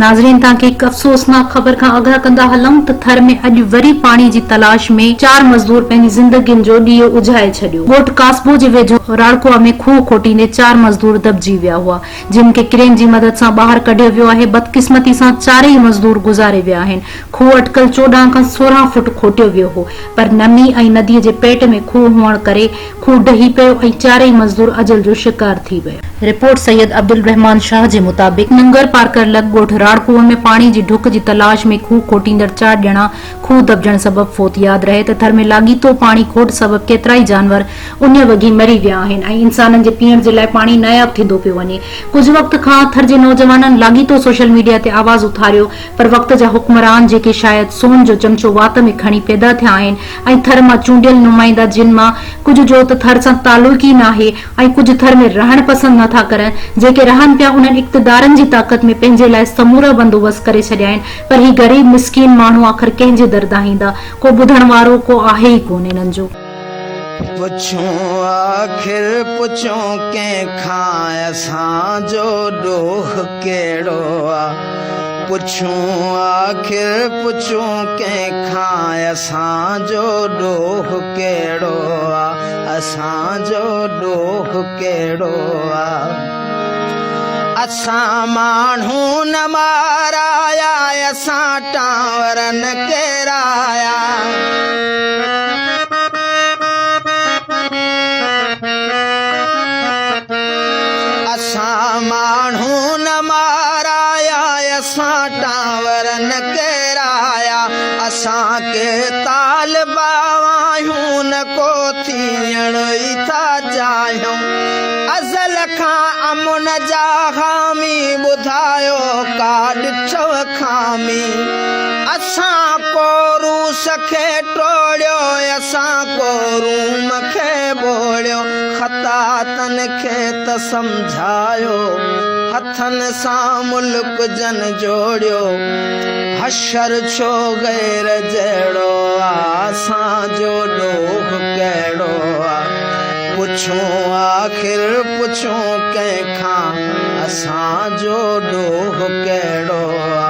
ناظرين توهان کي هڪ افسوسناڪ خبر کان آگاهه ڪندا هلون ته ٿر ۾ اڄ وري پاڻي جي تلاش ۾ چار مزدور پنهنجي زندگين جو ڏيئو اجهائي ڇڏيو. ڳوٺ ڪاسبو جي ويجهو راڙڪوئا ۾ کوهه کوٽيندي چار مزدور دٻجي ويا هئا جن کي ڪرين جي مدد سان ٻاهر ڪڍيو ويو آهي بدقسمتي سان چارئي مزدور گذاري ويا آهن کوهه اٽڪل 14 کان 16 فوٽ کوٽيو ويو هو پر نمي ۽ ندي جي پيٽ ۾ کوهه هئڻ ڪري کوهه ڊهي پيو ۽ چارئي مزدور اجل جو شڪار ٿي ويا. رپورٽ سيد عبدالرحمان شاهه جي مطابق، ننگر پارڪر لڳ ڳوٺ راڙڪوء ۾ پاڻي جي ڍڪ جي تلاش ۾ کوهه کوٽيندڙ چار ڄڻا کوهه دٻجڻ سبب فوت ياد رهي ته ٿر ۾ لاڳيتو پاڻي کوٽ سبب ڪيترائي جانور اڃ وگهي مري ويا آهن ۽ انسانن جي پيئڻ جي لاء پاڻي ناياب ٿيندو پيو وڃي ڪجهه وقت کان ٿر جي نوجوانن لاڳيتو سوشل ميڊيا تي آواز اٿاريو پر وقت جا حڪمران جيڪي شايد سون جو چمچو وات ۾ کڻي پيدا ٿيا آهن ۽ ٿر مان چونڊيل نمائندا جن مان ڪجهه جو ته ٿر سان تعلق ئي ناهي ۽ ڪجهه ٿر ۾ رهڻ پسند نه ٿا ڪرن جيڪي رهن پيا انهن اقتدارن جي طاقت ۾ پنهنجي لاء سمورا بندوبست ڪري ڇڏيا آهن پر هي غريب مسڪين ماڻهو آخر ڪنهن جي در دانهيندا ڪو ٻڌڻ وارو ڪو آهي ئي ڪونه انهن جو. پڇون آخر پڇون ڪنهن کان اسان جو ڏوهه ڪهڙو آ پڇون آخر پڇون ڪنهن کان اسان جو ڏوهه ڪهڙو آ اسان جو ڏوهه ڪهڙو آ اسان ماڻهو نه مارايا اسان ٽانور نه ڪيرايا. اسان ماڻهو نه مارايا اسان ٽانور نه ڪيرايا اسان ڪي طالبا آهيون نه ڪو ٿيڻ ئي ٿا چاهيون ازل کان امن جا حامي ٻڌايو ڪا ڏٺو خامي اسان ڪو روس کي ٽوڙيو اسان ڪو روم کي ٻوڙيو خطا تن کي ته سمجهايو هٿن سان ملڪ جن جوڙيو حشر ڇو غير جهڙو آ اسان جو ڏوهه ڪهڙو آ پڇون آخر پڇون ڪنهن کان اسان جو ڏوهه ڪهڙو آ.